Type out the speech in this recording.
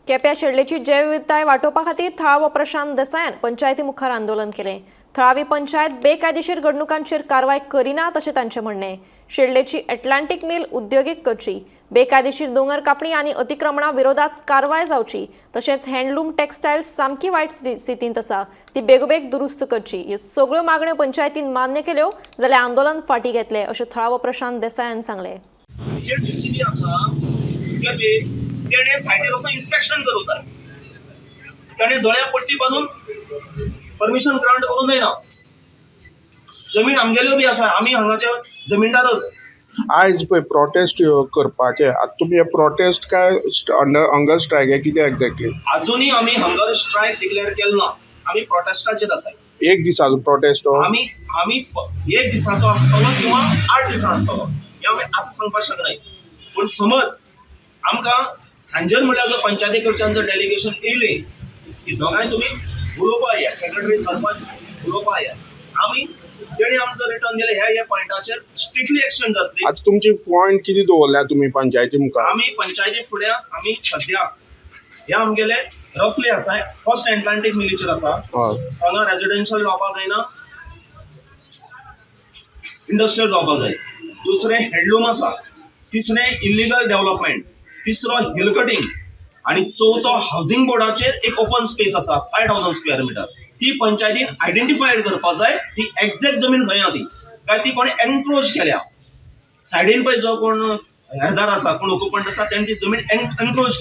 केप्या शेडलेची जैवविविधताय वाटोवपा खातीर थळावो प्रशांत देसायान पंचायती मुखार आंदोलन केलें. थळावी पंचायत बेकायदेशीर घडणुकांचेर कारवाय करिना अशें तांचें म्हणणें. शेडलेची एटलांटीक मिल उद्योगीक करची, बेकायदेशीर दोंगर कापणी आनी अतिक्रमणा विरोधात कारवाय जावची, तशेंच हँडलूम टेक्सटायल सामकी वायट स्थितींत आसा ती बेगोबेग दुरुस्त करची. ह्यो सगळ्यो मागण्यो पंचायतीन मान्य केल्यो जाल्यार आंदोलन फाटीं घेतले अशें थळावो प्रशांत देसायान सांगलें. जे डीसीबी आसा केपे, तेणे सायटीर वचून इन्स्पेक्शन करूं जाय. ताणें दोळ्या पट्टी बांदून परमिशन ग्रांट करूंक जायना. जमीन आमगेल्यो बी आसा, आमी हांगाचे जमीनदारच. आयज पळय प्रोटेस्ट करपाचे, आतां तुमी हे प्रोटेस्ट काय हंगर स्ट्रायक हे कितें एक्झॅक्टली? अजुनूय आमी हंगर स्ट्रायक डिक्लेअर केलो ना, आमी प्रोटेस्टाचेर आसा. एक दिसाचो प्रोटेस्ट हो? आमी एक दिसाचो आसतलो किंवा 8 दिसां आसतलो हें आमी आतां सांगपाक शकनाय. पूण समज आमकां सांजेर म्हणल्यार जर पंचायती कडच्यान जर डेलिगेशन येयलें की दोगांय तुमी उलोवपा या, सेक्रेटरी सरपंच उलोवपा या, आमी तेणी आमचो रिटर्न दिलें ह्या ह्या पॉयंटाचेर स्ट्रिक्टली एक्शन जातली. आतां तुमची पॉयंट कितें दवरल्या तुमी पंचायती मुखार? आमी पंचायती फुड्या आमी सद्या हे आमगेले रफली आसा. फर्स्ट एटलांटीक मिलीचेर आसा. हांगा रेजिडेन्शियल जावपा जायना, इंडस्ट्रियल जावपा जाय. दुसरें हँडलूम आसा, तिसरें इलिगल डेव्हलपमेंट, तिसरो हिल कटिंग आनी चवथो हावजींग बोर्डाचेर एक ओपन स्पेस आसा 5000 स्क्वेअर मिटर. ती पंचायतीन आयडेंटिफायड करपा जाय, ती एक्झॅक्ट जमीन खंय आहा ती, काय ती कोणें एनक्रोच केल्या. सायडीन पळय जो कोण हेरदार आसा, कोण ओकुपंट आसा, तेणी ती जमीन एनक्रोच केल्या.